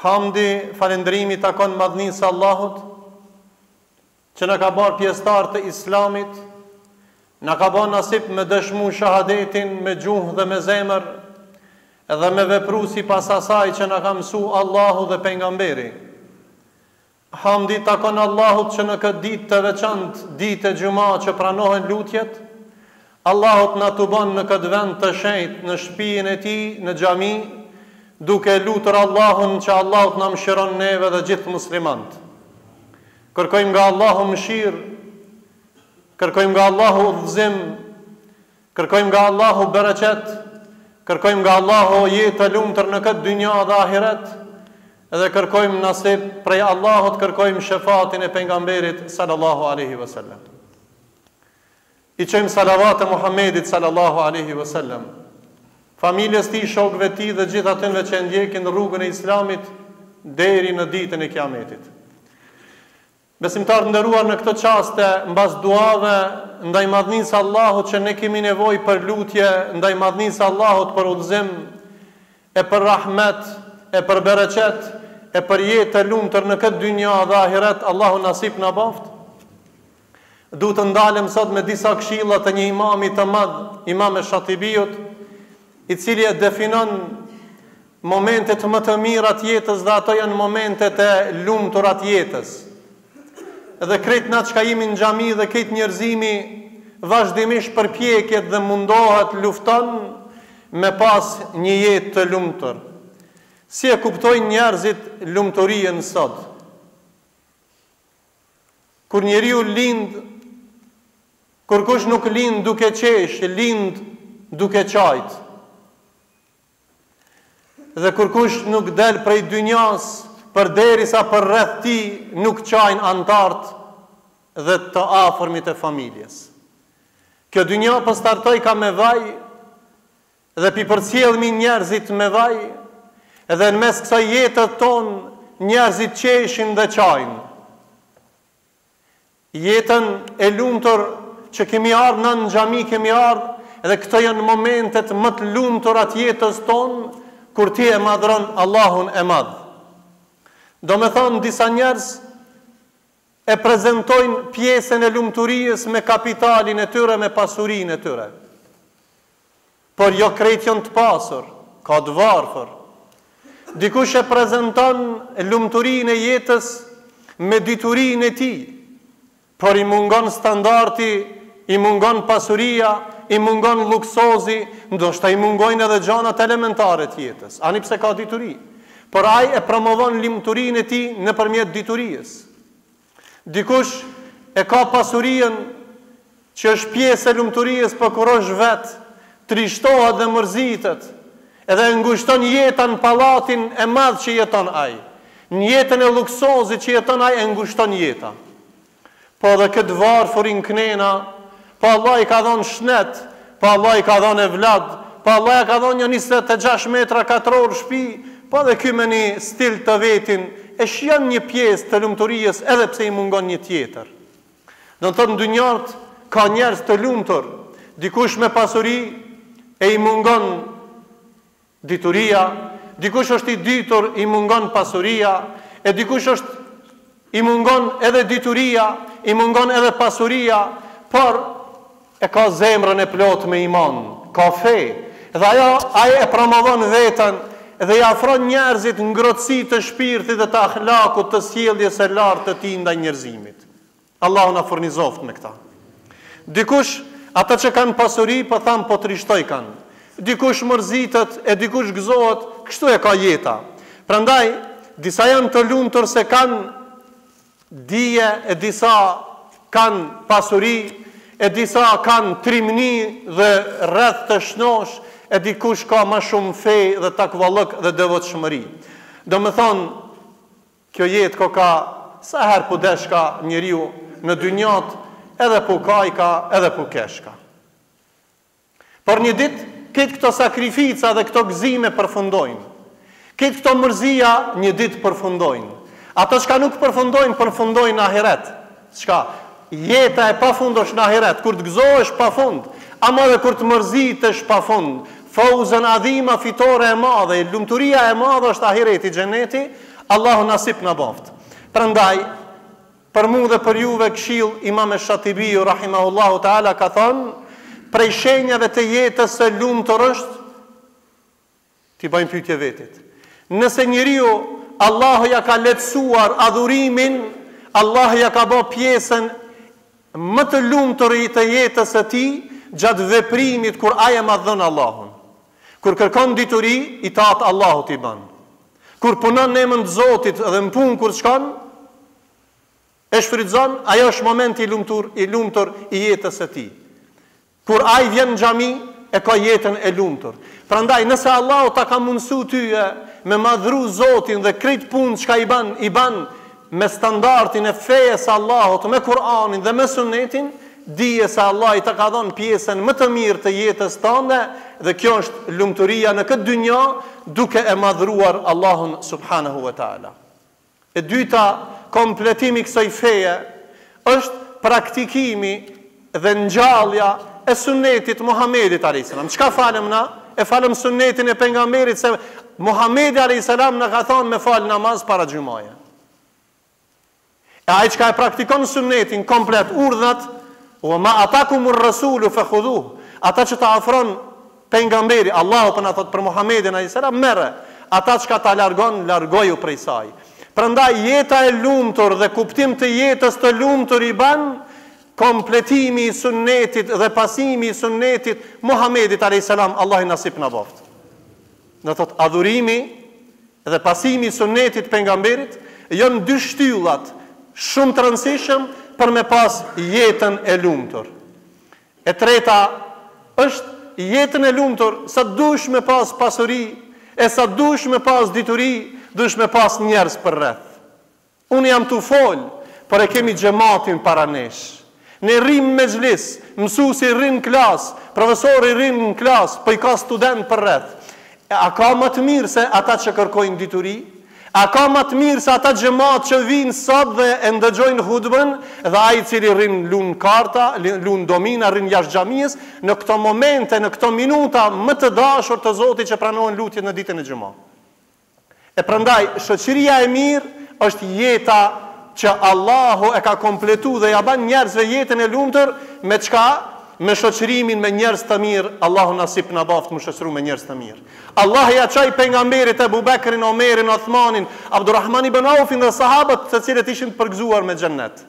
Hamdi, falënderimi i takon madhnisë së Allahut, që na ka barë pjesëtar të Islamit, na ka ba nasip me dëshmu shahadetin me gjuhë dhe me zemër, dhe me vepru sipas asaj që na ka mësu Allahu dhe Pejgamberi. Hamdi i takon Allahut që në këtë ditë të veçantë, ditë e xhuma që pranohen lutjet, Allahu t'na tubon në këtë vend të shenjtë, në shpinë e tij, në xhami, duke e lutur Allahun që Allahu t'na mëshiron neve dhe gjithë muslimant. Kërkojmë nga Allahu mëshirë, kërkojmë nga Allahu udhëzim, Kërkojmë nga Allahu bereqet, kërkojmë nga Allahu jetë të lumtur në këtë dynja dhe ahiret, dhe kërkojmë nasip prej Allahut, kërkojmë shefatin e pejgamberit sallallahu alaihi wasallam. I çojmë salavate Muhammedit sallallahu alaihi wasallam. Familjes tij, shokëve tij dhe gjithë atyre që e ndjekin rrugën e Islamit deri në ditën e Kiametit. Besimtarë të nderuar në këto çaste mbas duave ndaj madhnisë së Allahut që ne kemi nevojë për lutje ndaj madhnisë së Allahut për udhëzim e për rahmet e për bereqet e për jetë të lumtur në këtë dynja dhe ahiret Allahu nasip na baftë Du të ndalem sot me disa këshilla të një imami të madh, Imam Esh-Shatibiut, i cili e definon Momentet më të mira të jetës dhe ato janë momentet e lumtura të jetës. Dhe krejt na çka jemi në xhami dhe krejt njerëzimi vazhdimisht përpjeket dhe mundohet lufton me pas një jetë të lumtur. Si e kuptojnë njerëzit lumturinë sot? Kur njeriu lind, kurkush nuk lind duke qesh, lind duke qajt. Dhe kurkush nuk del prej dynjas përderisa përreth tij nuk qajnë anëtarët dhe të afërmit e familjes. Kjo dynja po startojka me vaj dhe p'i përcjellmi njerëzit me vaj dhe në mes kësaj jete tonë njerëzit qeshin dhe qajnë. Jetën e lumtur që kemi ardhë na në xhami kemi ardhë dhe këto janë momentet më të lumtura të jetës tonë kur ti e madhron Allahun e madh. Domethonë disa njerëz e prezentojnë pjesën e lumturisë me kapitalin e tyre, me pasurinë e tyre. Por jo krejt janë të pasur, ka të varfër. Dikush e prezenton lumturinë e jetës me diturinë e tij, por i mungon standardi, i mungon pasuria, i mungon luksozi, ndoshta i mungojnë edhe gjanat elementare të jetës, ani pse ka dituri. Por ai e promovon lumturinë e tij nëpërmjet diturisë. Dikush e ka pasurinë që është pjesë e lumturisë, po kur është vet, trishtohet dhe mërzitet, edhe e ngushton jeta në pallatin e madh që jeton ai. Në jetën e luksozit që jeton ai e ngushton jeta. Po edhe këtë varfurin knena, po Allah i ka dhonë shnet, po Allah i ka dhonë evlad, po Allah ja ka dhonë një 26 metra katror shpi, po edhe ky me një stil të vetin, e shijon një pjesë të lumturisë edhe pse i mungon një tjetër. Do të thotë në dynjat ka njerëz të lumtur, dikush me pasuri e i mungon dituria, dikush është i ditur i mungon pasuria, e dikush është i mungon edhe dituria, i mungon edhe pasuria, por e ka zemrën e plotë me iman, ka fe, dhe ajo ai e promovon veten dhe i afron njerëzit ngrohtësi të shpirtit dhe të ahlakut të sjelljes së lartë të tij ndaj njerëzimit. Allahu na furnizoftë me këta. Dikush, ata që kanë pasuri, po thamë po trishtojkan. Dikush mërzitet e dikush gëzohet, kështu e ka jeta. Prandaj, disa janë të lumtur se kanë dije e disa kanë pasuri e disa kanë trimni dhe rreth të shnosh e dikush ka ma shumë fe dhe takvallëk dhe devotshmëri. Domethonë, Kjo jetë koka sa herë po deshka njeriu në dynjat edhe po kajka edhe po keshka. Por një ditë krejt këto sakrifica dhe këto gëzime përfundojnë. Krejt këto mërzia një ditë përfundojnë. Ato çka nuk përfundojnë, përfundojnë në ahiret. Çka? Jeta e pafund është në ahiret, kur të gëzohesh pafund, ama edhe kur të mërzitesh pafund. Fauzen adhima fitore e madhe, lumturia e madhe është ahireti, xheneti, Allahu nasip na boftë. Prandaj, për mu dhe për juve këshill Imam Shatibiu rahimahullahu taala ka thënë, prej shenjave të jetës së lumtur është T'i bëjmë pyetje vetit. Nëse njeriu Allahu ja ka lehtësuar adhurimin, Allahu ja ka bo pjesën më të lumtur të jetës së tij gjatë veprimit kur ai e madhon Allahun. Kur kërkon dituri, itaat Allahut i bën. Kur punon në emër të Zotit dhe në punë kur shkon, e shfrytëzon, ajo është momenti i lumtur, i lumtur i jetës së tij. Kur ai vjen në xhami e ka jetën e lumtur. Prandaj nëse Allahu ta ka mundësu tyje me madhru Zotin dhe krejt punët çka i ban i ban me standardin e fejes së Allahut me Kur'anin dhe me Sunnetin, dije se Allahi ta ka dhënë pjesën më të mirë të jetës tënde dhe kjo është lumturia në këtë dynja duke e madhruar Allahun subhanahu wa taala. E dyta, kompletimi i kësaj feje është praktikimi dhe ngjallja e sunnetit Muhamedit alayhis salam. Çka falëm na? E falëm sunnetin e pejgamberit se Muhamedi alayhis salam na ka thënë me fal namaz para xhumaje. E ai çka e praktikon sunnetin komplet urdhnat, wa ma atakumur rasulu fakhudhuh. Ata që ta ofron pejgamberi, Allahu po na thot për Muhamedin alayhis salam, merre. Ata çka ta largon, largoju prej saj. Prandaj jeta e lumtur dhe kuptim të jetës të lumtur i ban kompletimi i sunnetit dhe pasimi i sunnetit Muhamedit alayhis salam, Allahu nasip na boft. Do thot adhurimi dhe pasimi i sunnetit të pejgamberit janë dy shtyllat shumë të rëndësishëm për me pas jetën e lumtur. E treta është jetën e lumtur, sa dush me pas pasuri e sa dush me pas dituri, dush me pas njerëz përreth. Unë jam tu fol, por e kemi xhematin para nesh. Ne rrimë në mexhlis, mësuesi rrin në klasë, profesori rrin në klasë, po i ka studentë përreth. E a ka më të mirë se ata që kërkojnë dituri? A ka më të mirë se ata xhemat që vijnë sot dhe e ndëgjojnë hutbën dhe ai i cili rrin lun karta, lun domina, rrin jashtë xhamisë, në këto momente, në këto minuta më të dashur të Zotit që pranohen lutjet në ditën e xhuma. E prandaj shoqëria e mirë është jeta që Allahu e ka kompletu dhe ja ban njerëzve jetën e lumtur me çka? Me shoqërimin me njerëz të mirë, Allahu nasip na baftë mu shoqëru me njerëz të mirë. Allahu ja çoi pejgamberit Ebu Bekrin, Omerin, Othmanin, Abdurrahman ibn Aufin dhe sahabët të cilët ishin të përgëzuar me xhennet.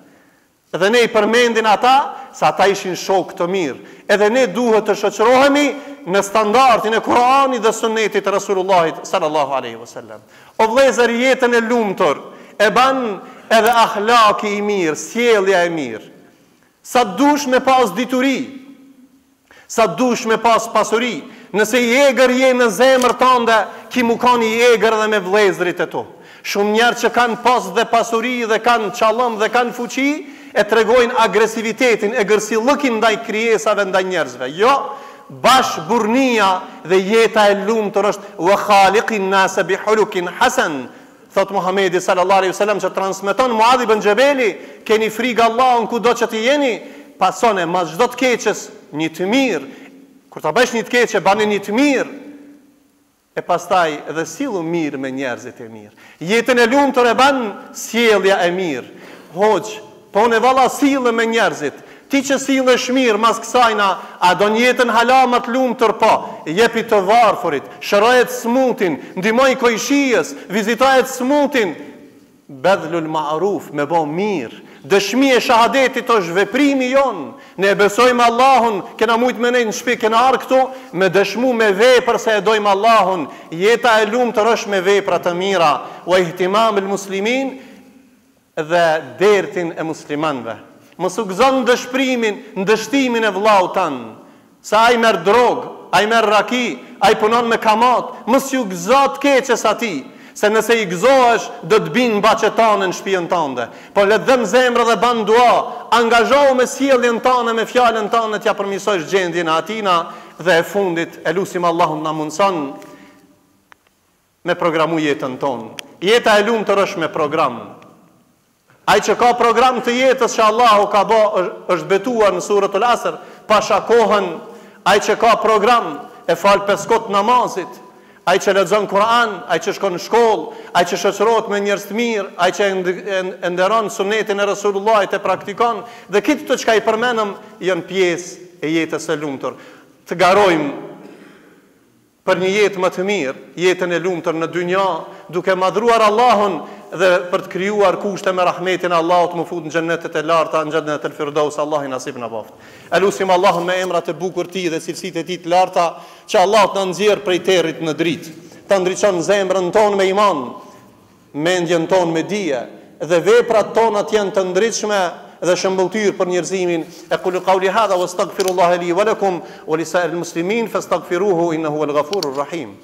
Dhe ne i përmendim ata se ata ishin shokë të mirë. Edhe ne duhet të shoqërohemi në standardin e Kur'anit dhe Sunnetit të Resulullahit sallallahu alaihi wasallam. O vëllezër, jetën e lumtur e ban edhe ahlaki i mirë, sjellja e mirë. Sa dush me pas dituri, Sa dush me pas pasuri, nëse i egër je në zemër tande, ki mu kan i egër edhe me vëllezërit e tu. Shumë njerëz që kanë pas dhe pasuri dhe kanë çallëm dhe kanë fuqi, e tregojnë agresivitetin, egërsillëkin ndaj krijesave, ndaj njerëzve. Jo, bash burrnia dhe jeta e lumtur është wa khaliqin nase bi hulukin hasan, Thotë Muhamedi sallallahu alejhi ve sellem që transmeton Muadh ibn Xhebeli, keni frikë Allahun kudo që të jeni, pasone mas çdo të keqes një të mirë. Kur ta bësh një të keqe, bane një të mirë. E pastaj edhe sillu mirë me njerëzit e mirë. Jetën e lumtur e ban sjellja e mirë. Hoxhë, Po unë valla sillem me njerëzit. Ti që sillesh mirë mas kësajna, a don jetën hala më të lumtur po, jepi të varfurit, shëroje të smutin, ndihmoj kojshiës, vizitoje të smutin, bedhlul ma'ruf, me bo mirë. Dëshmi e shahadetit është veprimi jonë. Ne e besojmë Allahun, kena mujt me nejt në shpi, kena ardh këtu me dëshmu me vepër se e dojmë Allahun. Jeta e lumtur është me vepra të mira. Wa ihtimamul muslimin dhe dertin e muslimanëve. Mos u gëzo në dëshprimin, në dështimin e vëllaut tënd, se ai merr drogë, ai merr raki, ai punon me kamatë, mos ju gëzo të keqes atij, se nëse i gëzohesh, do të bijnë në bahçe tane në shpijën tënde. Por le të dhemb zemra dhe ban dua, angazhohu me sjelljen tënde, me fjalën tënde t'ia përmirësosh gjendjen e atina dhe e fundit, e lusim Allahun të na mundëson Me programu jetën tonë. Jeta e lumtur është me program. Ai që ka program të jetës që Allahu ka bo, është betuar në suretul Asr, pasha kohën, ai që ka program e fal pesë kohë të namazit, ai që lexon Kur'an, ai që shkon në shkollë, ai që shoqërohet me njerëz të mirë, ai që e nderon sunetin e Resulullahit e praktikon, dhe krejt këto çka i përmenëm janë pjesë e jetës së lumtur. Të garojmë për një jetë më të mirë, jetën e lumtur në dynja, duke madhruar Allahun dhe për të krijuar kushte me rahmetin e Allahut m'u fut në xhennetet e larta, në xhennet el Firdaus, Allahu nasip na baftë. E lusim Allahun me emrat e bukur të Tij dhe cilësitë e Tij të larta, që Allahu të na nxjerrë prej territ në dritë, ta ndriçon zemrën tonë me iman, mendjen tonë me dije dhe veprat tona të jenë të ndritshme dhe shëmbëlltyrë për njerëzimin. Ekulu kauli hadha wa astaghfirullaha li wa lakum wa li sa'iril muslimin fastaghfiruhu innahu huwal ghafurur rahim.